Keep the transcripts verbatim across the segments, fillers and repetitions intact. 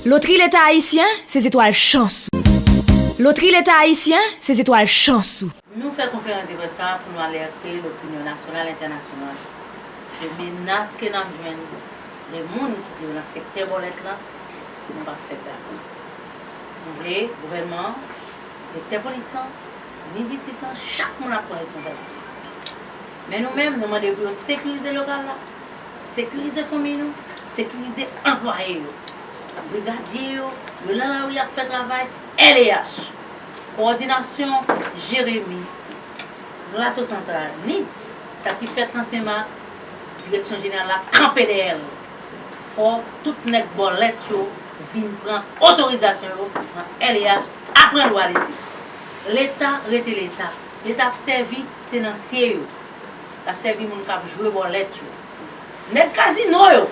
Lotri Leta Ayisyen, se zetwal chans ou. Lotri Leta Ayisyen, se zetwal chans ou. Nou fè konferans de près sa a pou nou alète lopinyon nasyonal, entènasyonal de menas ke n ap jwenn de moun ki di yo nan sektè bòlèt lan, nou p ap fèt dakò. Nou vle gouvènman an, direktè polis lan, minis jistis lan, chak moun ap pran responsablite yo. Men nou menm, nou mande pou yo sekirize lokal la, sekirize fanmi nou, sekirize anplwaye yo. Brigadye yo, yo nan lari ap fè travay L E H. Kowòdinasyon Jeremi, Plato Santral, Nip, sa ki fèt nan Senmak, Direksyon Jeneral la kanpe dèyè l. Fò tout nèg bòlèt yo vin pran otorizasyon yo nan L E H, aprann lwa isit. Leta rete Leta. Leta ap sèvi tenansye yo. L ap sèvi moun k ap jwe bòlèt yo. Nèg kazino yo,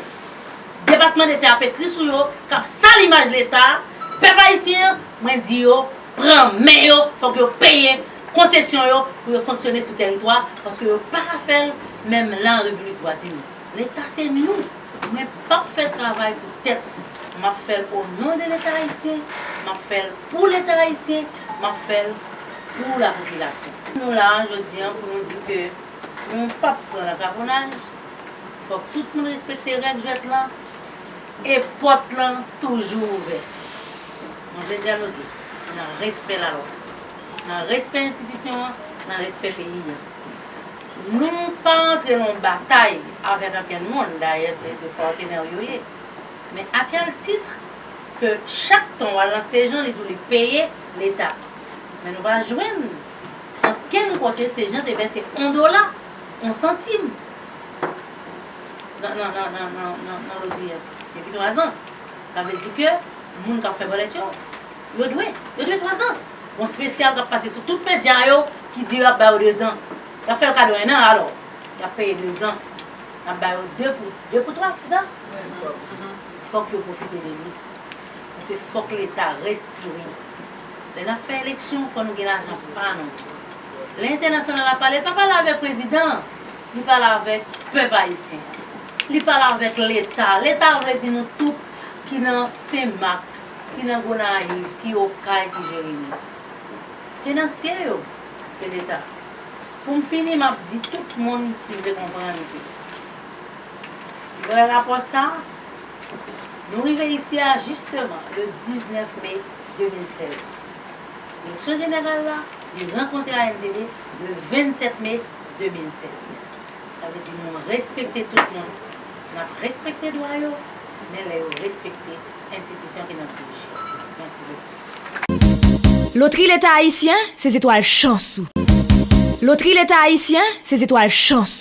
Depatman Deta ap ekri sou yo, k ap sal imaj Leta, pèp ayisyen, mwen di yo, pran men yo, fòk yo peye konsesyon yo pou yo fonksyone sou tèritwa, paske yo pa ka fè l menm la an Repiblik Vwazin. Leta se nou. Mwen p ap fè travay pou tèt mwen. M ap fè l o non de Leta ayisyen, m ap fè l pou Leta ayisyen, m ap fè l pou lapopilasyon. Nou la a jodi a pou nou di ke nou p ap pran nan kaponnaj. Fòk tout moun respekte règ jwèt lan e pòt lan toujou ouvè. Nou vle dyaloge nan respè lalwa, nan respè enstitisyon an, nan respè peyi an. Nou pa antre nan yon batay avèk ankenn moun, dayè se de patnè yo ye. Men a kèl tit ke chak tan w al nan Sejan, li di w li peye Leta. Men nou pa jwenn ankenn kote Sejan te vèse yon dola, yon santim nan, nan, nan, nan, nan, nan, nan lotri a depi twa zan. Sa vle di ke moun k ap fè bòlèt yo, yo dwe, yo dwe twa zan. Gon espesyal k ap pase sou tout medya yo ki di yo ap ba yo de zan. Y ap fè yo kado en an, alò, y ap peye de zan. Y ap ba yo de pou, de pou twa, se sa? Fòk yo pwofite de li. Paske fòk Leta respire. Lè n ap fè eleksyon, fò nou gen lajan pa nou. Lè entènasyonal la pale, pa pale avèk prezidan, li pale avèk pèp ayisyen. Li pale avèk Leta. Leta vle di nou tout ki nan Senmak, ki nan Gonayiv, ki Okay, ki Jeremi. Tenansye yo, se Leta. Pou m fini, m ap di tout moun ki vle konprann ke vrè rapò sa a, nou rive isi a jisteman le diznèf me de mil sèz. Direksyon jeneral la, li rankontre A N T B le vennsèt me de mil sèz. Sa vle di nou respekte tout moun. N ap respekte dwa yo, men lè yo respekte enstitisyon ke n ap dirije yo. Mèsi bokou. Lotri Leta Ayisyen, se zetwal chans ou. Lotri Leta Ayisyen, se zetwal chans